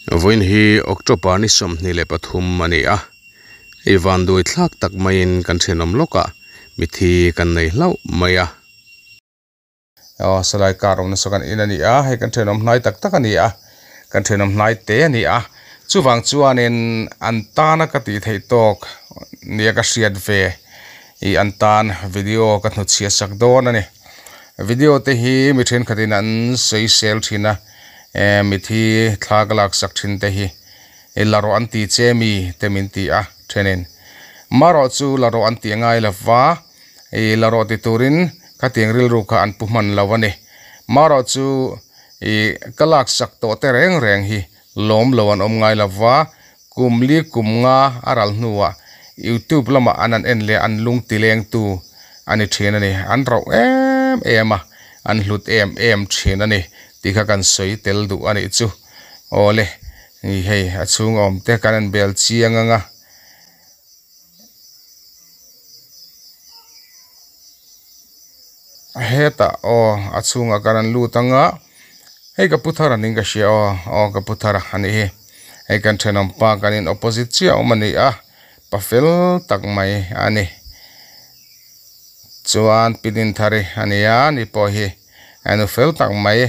Vawiin hi October ni 23 a ni a, hei vanduai thlak tak maiin kan thenawm lawkah mithi kan nei hlauh mai a. Aw salai car awmna saw kan in a ni a, hei kan thenawm hnai tak tak a ni a, kan thenawm hnai te a ni a, chuvang chuanin an tana ka tih theih tawk nia ka hriat ve ih an tan video ka hnutchhiah sak dawn a ni. Video te hi mi thenkhatin an sawi sel thin a. Eh mithi thla ka laksak thin te hi i la rawh an ti che mi te min ti a thenin marawh chu la rawh an tih a ngai lova i la rawh ti turin khatiang rilru kha an pu hman lo a ni marawh chu i ka laksak tawh te reng reng hi lawm lo an awm ngai lova kum li kum nga a ral hnuah youtube lamah an an en leh an lung ti leng tu a ni thin a ni an rauh em em a an hlut em em thin a ni tih kha kan sawi tel duh a nih chu awle ih hei a chhung awm te kan en bel chiang ang a. Hetah aw a chhungah kan an lut ang a hei ka pu thar a niin ka hria aw aw ka pu thar a nih hi hei kan thenawm pa kan in opposite chiah a awm a ni a pa fel tak mai a ni chuan pi Dinthari a ni a ni pawh hi a nu fel tak mai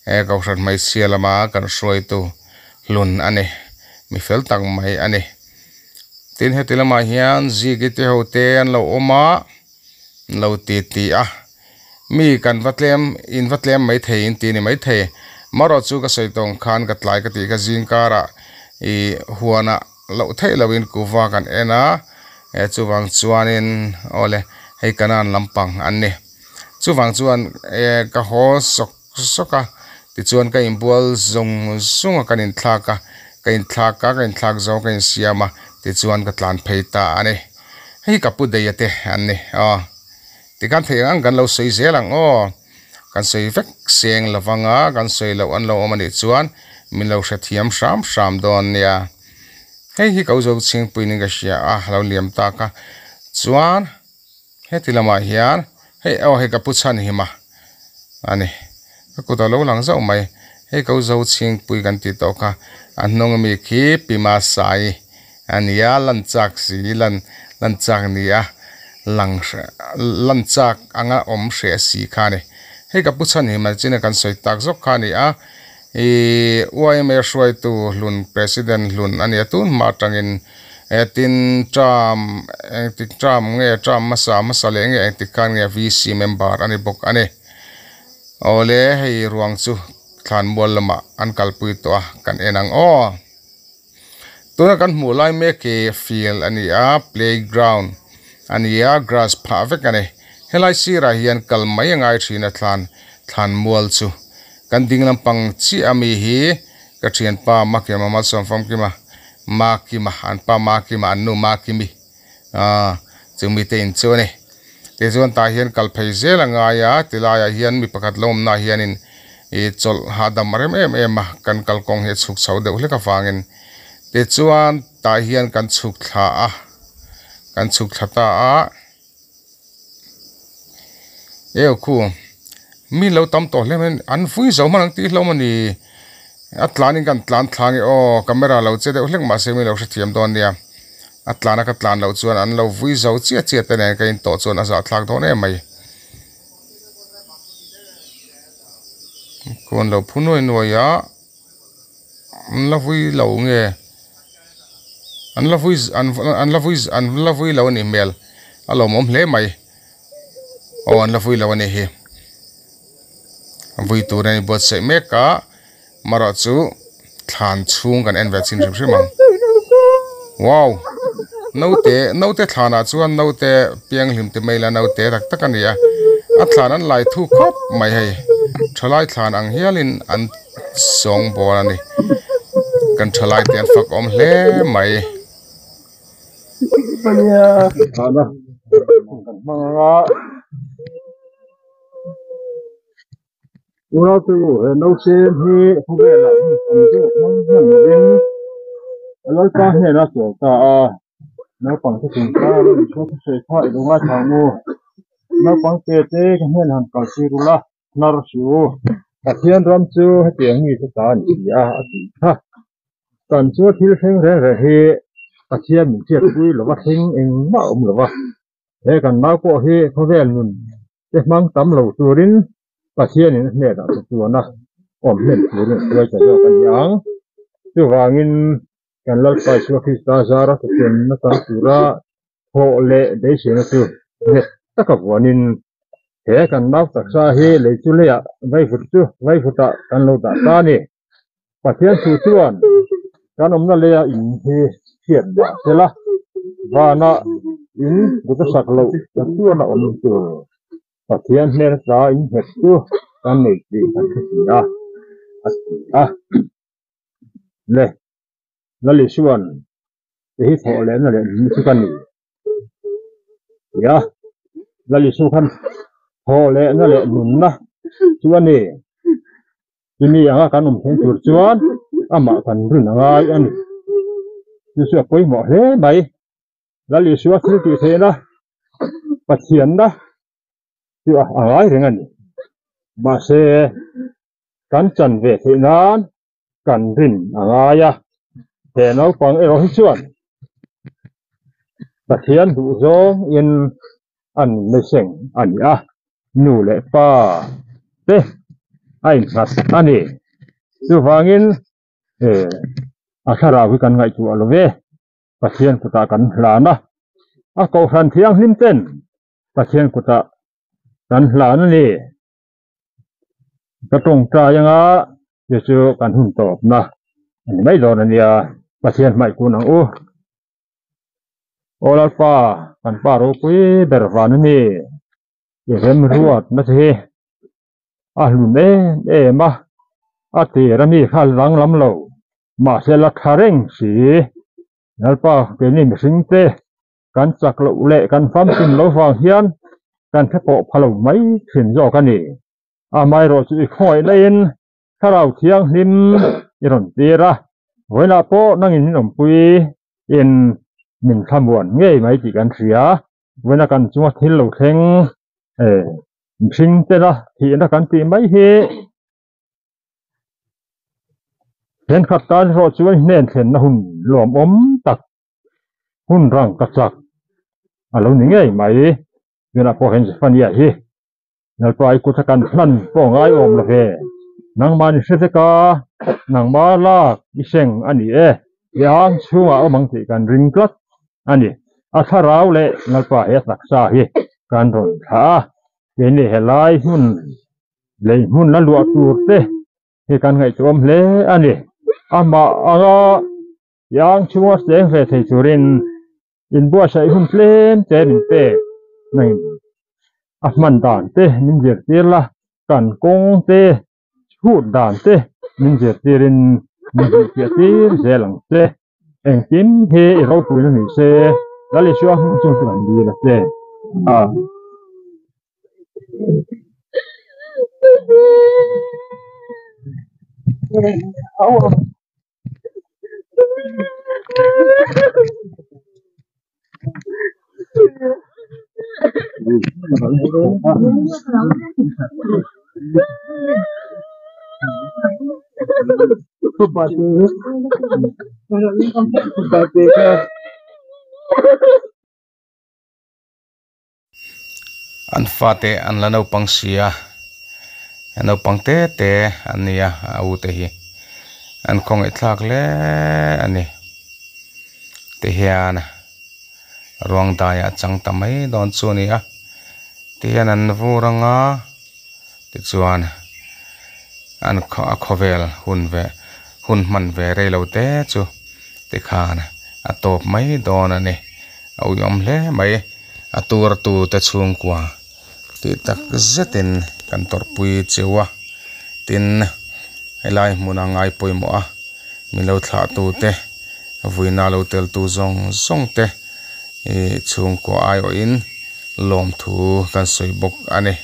he kohhran hmeichhia lama kan hruaitu hlun a ni mi fel tak mai a ni tin heti lamah hian ziki te ho te an lo awm a. Lo ti ti a, mi kan va tlem in va tlem maithei in ti ni maithei. Marawh chu ka sawi tawng khan ka tlai ka tih kha zing karah ih huanah loh theih lohin kuva kan en a, eh chuvang chuanin awle hei kanan lampang an ni. Chuvang chuan eh ka haw sawk sawk a, tichuan ka inbual zung zung a kan inthlak a, ka inthlak a ka inthlak zo ka insiam a tichuan ka tlan phei ta a ni. Hei ka pu Deia te an ni aw. Tikhan theih ang ang kan lo sawi zel ang aw. Kan sawi vek seng lovang a, kan sawi loh an lo awm a nih chuan min lo hrethiam hram hram dawn nia. Hei hi ko zo chhingpuiin ka hria a, lo liam tak a. Chuan heti lamah hian hei aw hei ka pu Chhanhima a ni. Ka kut a lo lang zauh mai. Hei ko zo chhingpui kan tih tawh kha a hnung ami khi Pi Masai. A nia, lan chak si, lan lan chak ni a, lang lan chak anga awm hreh si kha a ni. Hei ka pu chhan hi Malchina kan sawi tak zawk kha a ni a, ih yma hruaitu hlun President hlun a ni a, tun hma atangin eh tin term engtik term nge term hmasa hmasa leh nge engtik khan nge VC member a ni bawk a ni. Awle hei ruang chu thlanmual lamah an kalpui tawh a, kan en ang aw. Tuna kan hmuh lai mek hi field a ni a playground a ni a grass phah vek a ni helai sirah hian kal mai a ngai thin a thlan thlan mual chu kan ding lampang chiah ami hi ka thianpa Makima Malsawmfamkima Makima an pa Makima an nu Makimi aaa chumi te in chu a ni tichuan tah hian kal phei zel a ngai a tilaiah hian mi pakhat lo awmna hianin ih chawlh hahdam a rem em em a kan kalkawng hi a chhuk chho deuh hlek avangin tichuan tah hian kan chhuk thla a kan chhuk thla ta a eu khu mi lo tam tawh hle mai an vui zo hman ang tih hlawm a ni a tlanin kan tlan thla nge aw camera lo che deuh hlek mahse mi lo hrethiam dawn nia. A tlan a ka tlan loh chuan an lo vui zo chiah chiah te nen ka in tawh chuan a zahthlak dawn em mai. Khawn lo phu nuai nuai a, an la vui lo nge an la vui an la vui an la vui lo a nih hmel a lawmawm hle mai aw an la vui lo a nih hi vui tur a ni buatsaih mek a. Marawh chu thlan chhung kan en ve chin hrim hrim ang. Wow! Naute, naute thlanah chuan naute pianghlim ti mai la naute tak tak a ni a. A thlan an lai thu khawp mai hei. Thalai thlan ang hialin an sawng bawl a ni. Kan thalai te an fak awm hle mai. Unau-te u, he nausem hi khawvelah hun tam deuh hmang hman lovin a Lalpa hnenah a chawl ta a. Naupangte chungchang a lo inhriat hrisei kha i lo ngaithla ang u. Naupangte te ka hnenah han kal tir ula, hnar si u. Pathian ram chu hetiang mi te ta a ni si a, a tih kha. Kan chunga thil thleng reng reng hi Pathian min hriatpui lova thleng engmah a awm lova, he kan nau pawh hi khawvel nun te hmang tam lo turin Pathianin a hnenah chatuana awm hnem turin a hruai ta zawk a ni ang. Chuvangin kan Lalpa Isua Krista zara chatuanna tam tura thawh leh beiseina chu nghet taka vuanin he kan nau taksa hi lei chu leiah vaivut chu vaivutah kan lo dah ta a ni. Pathian thu chuan kan awmna leia in hi hriat mah sela, vana in duta sak loh ta chuan a awm tur. Pathian hmel tla in nghet chu kan nei tih kan hre si a, a ti a. Le, Lali chuan ti hi thawh lehna leh nunna chu ka ni ti a. Lali chu khan thawh lehna leh nunna chu a ni. Chumi anga kan awm thleng tur chuan amah kan rin a ngai a ni. Chu chu a pawimawh hle mai. Lal Isua thil tih theihna Pathianna chu a ngai reng a ni. Mahse, kan chan ve theih nan kan rin a ngai a. He naupang erawh hi chuan Pathian duh zawngin a nunna seng a ni a, nu leh pa te a innghat a ni. Chuvangin, a thlarau hi kan ngaihtuah lo ve. Pathian kutah kan hlan a, a kohhran thianghlim ten Pathian kutah kan hlan a ni. Ka tawngtai anga chu chu kan hun tawpna a ni mai dawn a nia, Pathian hmaih kun ang u. Aw Lalpa, kan pa ropui ber van a ni, i remruatna che hi a hlun em em a, a tir a mi kha danglam lo, mahse la tha reng si. Lalpa keini mihring te kan chak loh leh kan famkim lo vang hian kan hre pawh pha lo mai thin zawk a ni. Amaherawh chu i khawngaih laiin Thlarau Thianghlim i rawn tir a, vawiinah pawh nangin min awmpui in min thlamuan ngei mai tih kan hria. Vawiina kan chunga thil lo thleng mihring tena thihna kan tih mai hi thenkhat tan erawh chuan hnen thlenna hun lawmawm tak hun rang ka chak a lo ni ngei mai. Tunah pawh hian Zephaniah hi Lalpa i kut a kan hlan pawh ngai awm lo ve. Nangmah ni hre vek a, nangmah lak i seng a ni e. I ang chhungah awm ang tih kan ring tlat a ni. A thlarau leh Lalpa he taksa hi kan rawn thlah a, keini helai hmun lei hmun la luah tur te hi kan ngaihtuahawm hle a ni. Amah anga i ang chhunga cheng ve thei turin inbuatsaih hun tlem te min pek nangin a hman dan te min zirtir la, kan kawng te chhut dan te min zirtirin min hmuhfiah tir zel ang che. Engkim hi i ropuina ni se, Lal Isua hming chung chu kan dil a che. Amen. An fate an la naupang si a, naupang te te an ni a, a u te hi an khawngaih thlak hle a ni. Tihian ruang daiah a chang ta mai dawn chu a ni a, tihian an vur anga tichuan an a khawvel hun ve hun hman ve rei lo te chu tikhan a tawp mai dawn a ni. A uiawm hle mai a tur tu te chhungkua tih tak zetin kan tawrhpui cheu a tin helai hmuna ngai pawimawh a milo thlah tu te vuina lo tel tu zawng zawng te ih chhungkua aiawhin lawmthu kan sawi bawk a ni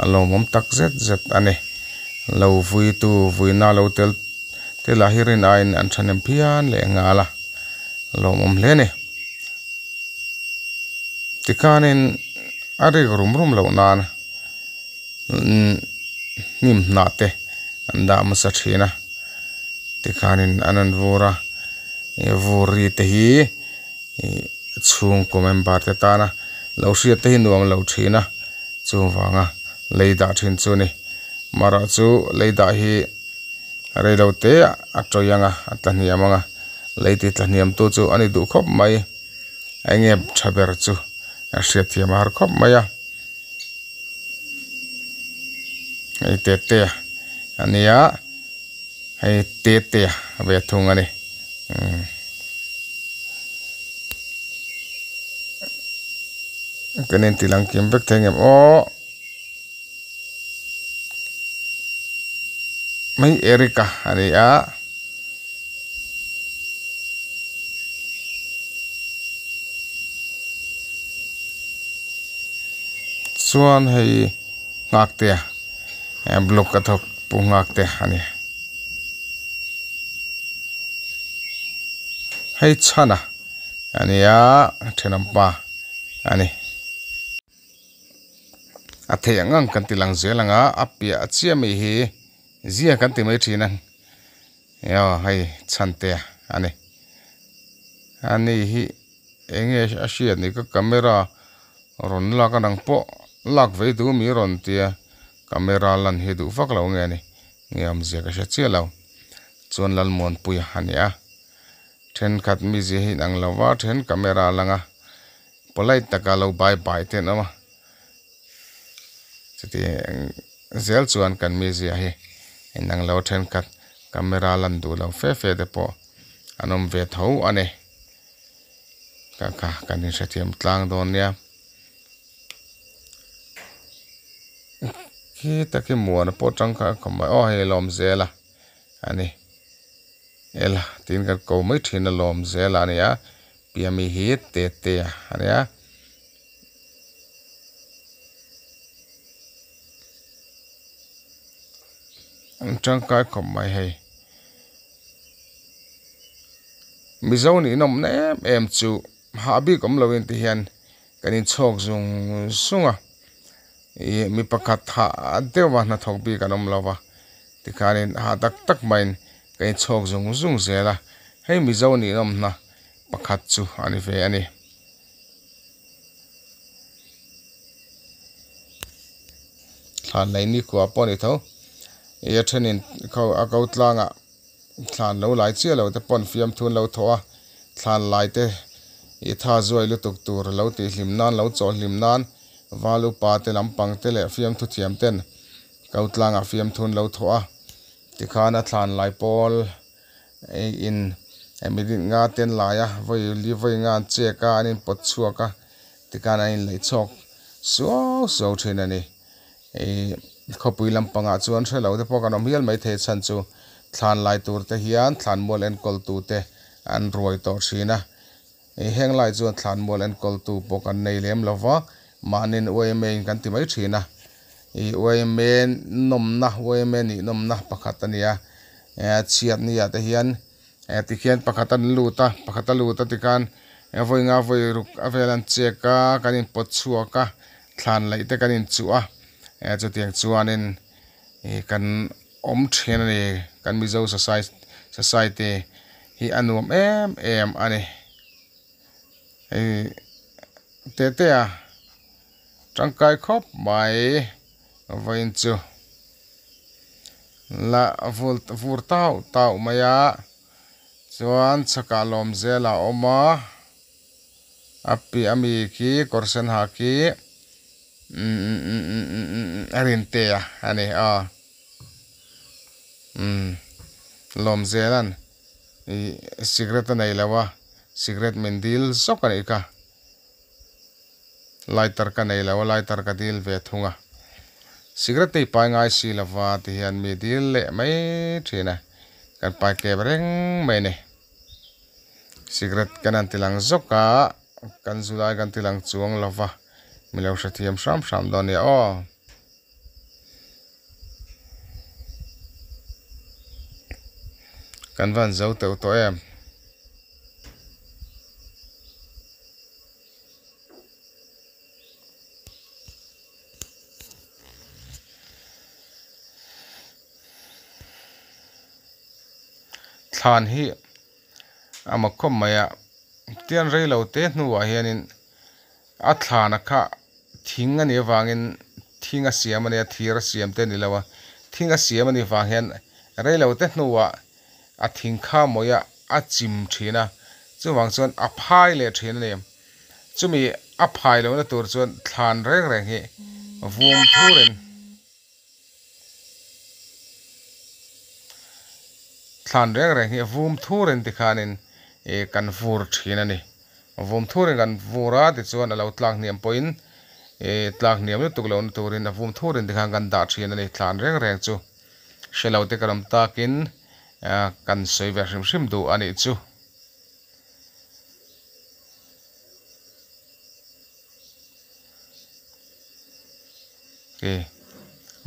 a lawmawm tak zet zet a ni lo vui tu vuina lo tel te lah hi rin aiin an thahnem phian leh nghal a. Lawmawm hle a ni. Tikhanin a rik rum rum loh nan hnim hnah te an dah hmasa thin a. Tikhanin an an vur a ih vur ri te hi ih chhungkaw member te tana lo hriat te hi nuam lo thin a chuvanga lei dah thin chu a ni marawh chu lei dah hi rei lo te ah a tawih ang a a tla hniam ang a lei ti tla hniam tu chu a ni duh khawp mai eng nge tha ber chu a hriat thiam a har khawp mai a hei te te a nia hei te te ve thung a ni umm kan inti lang kim vek thei ang em aw mai Eric-a a ni a. Chuan hei nghak te block a thawk pu nghak te a ni hei chhana a ni a thenawm pa a ni a theih ang ang kan ti lang zel ang a a piah chiah mai hi zia kan ti mai thin a. Aw hei chhante a ni ani hi eng nge a hriat ni ka camera rawn lak a nang pawh lak ve duh mi rawn tia camera lan hi duh vak lo nge ni nge awmzia ka hre chiah lo chuan Lalmuanpuia a ni a thenkhat mizia hi inang lo va then camera a lang a polite taka lo bye bye te an awm a chuti zel chuan kan mizia hi inang lo thenkhat camera lan duh lo fe fe te pawh an awm ve tho a ni ka kha kan inhrethiam tlang dawn nia khi tak hi muana pawh tangkai a khawp mai aw hei lawm zel a a ni ela tin kan ko mai thin a lawm zel a nia piami hi te te a nia. An tangkai khawp mai hei mizo nih nawmna em em chu hah bik awm lo in ti hian kan inchhawk zung zung a ih mi pakhat hah deuh a hnathawk bik an awm lo va tikhanin hah tak tak maiin kan inchhawk zung zung zel a hei mizo nih nawmna pakhat chu a ni ve a ni. Thlan lei nikhua pawh a ni tho ih a thenin kho a ko tlangah thlan lo lai chiah lo te pawn fiamthu an lo thawh a thlan lai te ih tha zuai lutuk tur lo tih hlim nan lo chawh hlim nan val upa te lampang te leh fiamthu thiam ten ko tlangah fiamthu an lo thawh a tikhan a thlan lai pawl. Hei in hemi rin nga te an lai a vawi li vawi nga an chek a an inpawt chhuak a tikhan an inleih chhawk suau suau thin a ni ih khawpui lampangah chuan hre lo te pawh kan awm hial maithei a chhan chu thlan lai tur te hian thlan mual enkawl tu te an ruai tawh thin a ih heng lai chuan thlan mual enkawl tu pawh kan nei lem lo va mahni yma in kan ti mai thin a. Ih yma nawmna yma nih nawmna pakhat a ni a eh chhiat ni ah te hian eh tikhian pakhat an lut a pakhat a lut a tikhan eh vawi nga vawi ruk a vel an chek a kan inpawt chhuak a thlan laih te kan inchuh a eh chutiang chuanin ih kan awm thin a ni kan mizo society hi a nuam em em a ni hei tete a. Tangkai khawp mai vawiin chu la vul vur tauh tauh mai a chuan chhakah lawm zel a awm a a piah ami khi kawr sen ha khi umm a rinte a ni a umm lawm zel an ih cigarette a nei lo a cigarette min dil zawk a nih kha. Lighter ka nei lo a, lighter ka dil ve thung a. Cigarette te i pai ngai si lo va ti hian mi dil leh mai thin a, kan pai kep reng mai a ni. Cigarette kan han ti lang zawk a, kan zu lai kan ti lang chuang lo va, mi lo hrethiam hram hram dawn a nia aw. Kan van zo teuh tawh em. Thlan hi a mak khawp mai a tian rei lo te hnuah hianin a thlana kha thing a nih avangin thing a siam a nia thir a siam te a ni lo a thing a siam a nih vang hian rei lo te hnuah a thing kha mawih a a chim thin a chuvang chuan a phai leh thin a ni chumi a phai lohna tur chuan thlan reng reng hi vum thurin. Thlan reng reng hi vum thurin tikhanin ih kan vur thin a ni. Vum thurin kan vur a tichuan a lo tlak hniam pawhin ih tlak hniam lutuk lohna turin a vum thurin tikhan kan dah thin a ni thlan reng reng chu. Hre lo te ka ram takin kan sawi ve hrim hrim duh a nih chu. Ki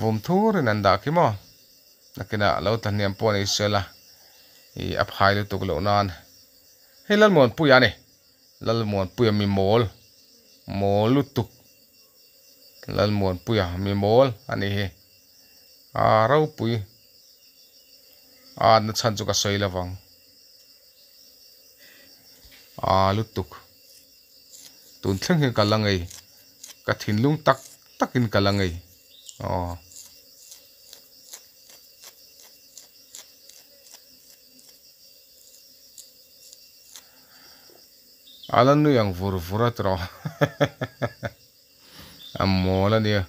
vum thurin an dah khi maw nakinah lo tla hniam pawh a ni sela ih a phai lutuk loh nan hei Lalmuanpuia a ni Lalmuanpuia mi mawl mawl lutuk Lalmuanpuia mi mawl a ni hi a ropui a na chhan chu ka sawi lovang a lutuk. Tun thleng hian ka la ngei, ka thinlung tak takin ka la ngei aw. A la nui ang vur vur a tiraw a mawl a nia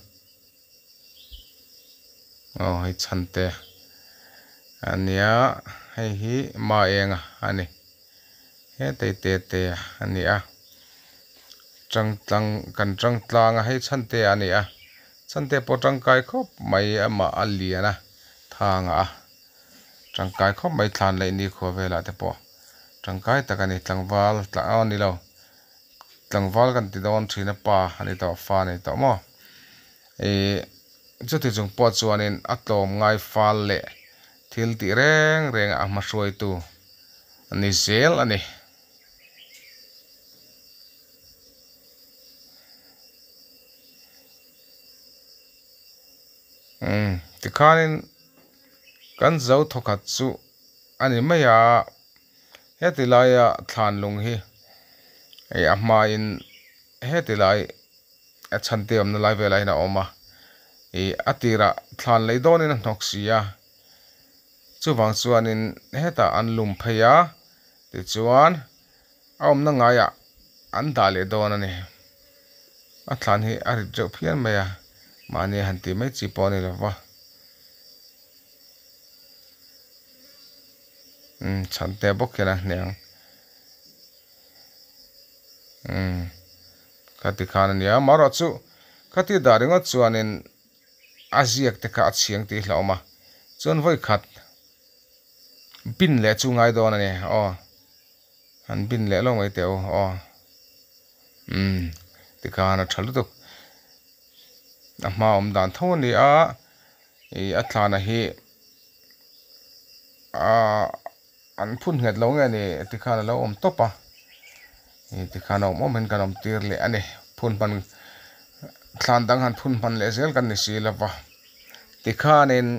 aw hei chhante a nia hei hi maenga a ni. He tei te te a ni a tangtlang kan tangtlang a hei chhante a ni a chhante pawh tangkai khawp mai amah a lian a thang a tangkai khawp mai thlan leh nikhua velah te pawh tangkai tak a ni tlangval aw ni lo tlangval kan ti dawn thin a pa a ni tawh fa a ni tawh maw ih chuti chung pawh chuanin a tlawm ngai fal leh thil tih reng reng a hmahruaitu. A ni zel a ni. Umm tikhanin kan zo thawkhat chu a ni mai a, heti laia thlan lung hi hei a hmain heti lai a chhante awmna lai velah hian a awm a, ih a tirah thlan lei dawnin a hnawk si a. Chuvang chuanin hetah an lum phei a, tichuan a awmna ngaiah an dah leh dawn a ni. A thlan hi a rit reuh phian mai a, mahni han tih mai chi pawh a ni lo va. Umm chhante bawk hian a hne ang. Umm khati khan a nia, amaherawhchu khati dah ringawt chuanin. A ziak te kha a chhiang tih hlauhawm a, chuan vawi khat bin leh chu ngai dawn a ni aw, han bin leh lo mai teh u aw, umm tikhan a tha lutuk, a hma awm dan tho a ni a, ih a thlana hi ah an phun nghet lo nge ni tikhan a lo awm tawp a, ih tikhan a awm awm hian kan awm tir leh a ni phun hman thlan dang han phun hman leh zel kan ni si lo va tikhanin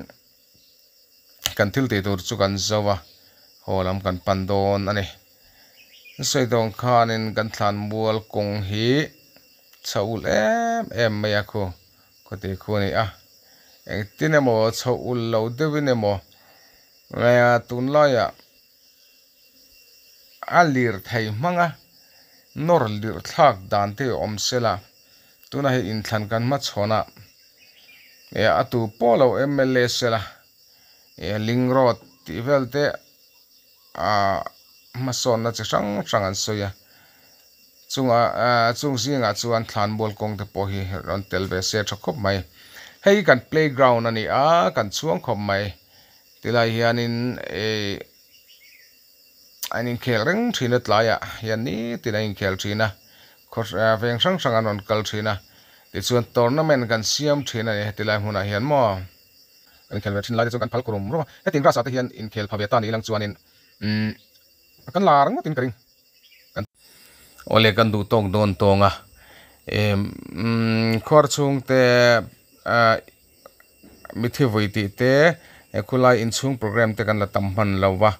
kan thil tih tur chu kan zo a haw lam kan pan dawn a ni sawi dawn khanin kan thlan mual kawng hi chho ulh em em mai a khu khawti khu a ni a engtin emaw chho ulh lo deuhin emaw. Ngaia tunlaiah a lir thei hmang a, nawr lirh thlak dan te awm se la, tunah hi inthlan kan hmachhawn a, eh a tu pawh lo mla se la, eh ling road tih vel te ah hmasawnna chi hrang hrang an sawi a, chungah ah chung zingah chuan thlan mual kawng te pawh hi rawn tel ve se tha khawp mai, hei hi kan playground a ni a, kan chhuang khawp mai. Tilai hianin ih an inkhel reng thin a tlaiah hian nitin an inkhel thin a khaw veng hrang hrang an rawn kal thin a tichuan tournament kan siam thin a ni hetilai hmunah hian maw kan inkhel ve thin lai te chuan kan phal rum rum a heti grass ah te hian inkhel pha ve ta ni ilang chuanin umm kan lar ngawtin ka ring. Awle kan duh tawk dawn tawng a khuar chhungte ah mithi vui tih te he khulai inchhung program te kan la tam hman lo va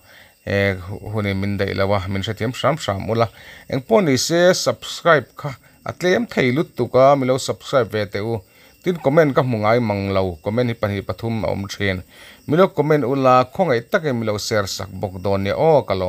Hunin min daih lo a, min hrethiam hram hram ula. Engpawh ni se subscribe kha a tlem thei lutuk a, mi lo subscribe ve teh u. Tin comment ka hmu ngai mang lo, comment hi pahnih pathum a awm thin. Mi lo comment ula, khawngaih takin mi lo share sak bawk dawn nia aw ka lawm.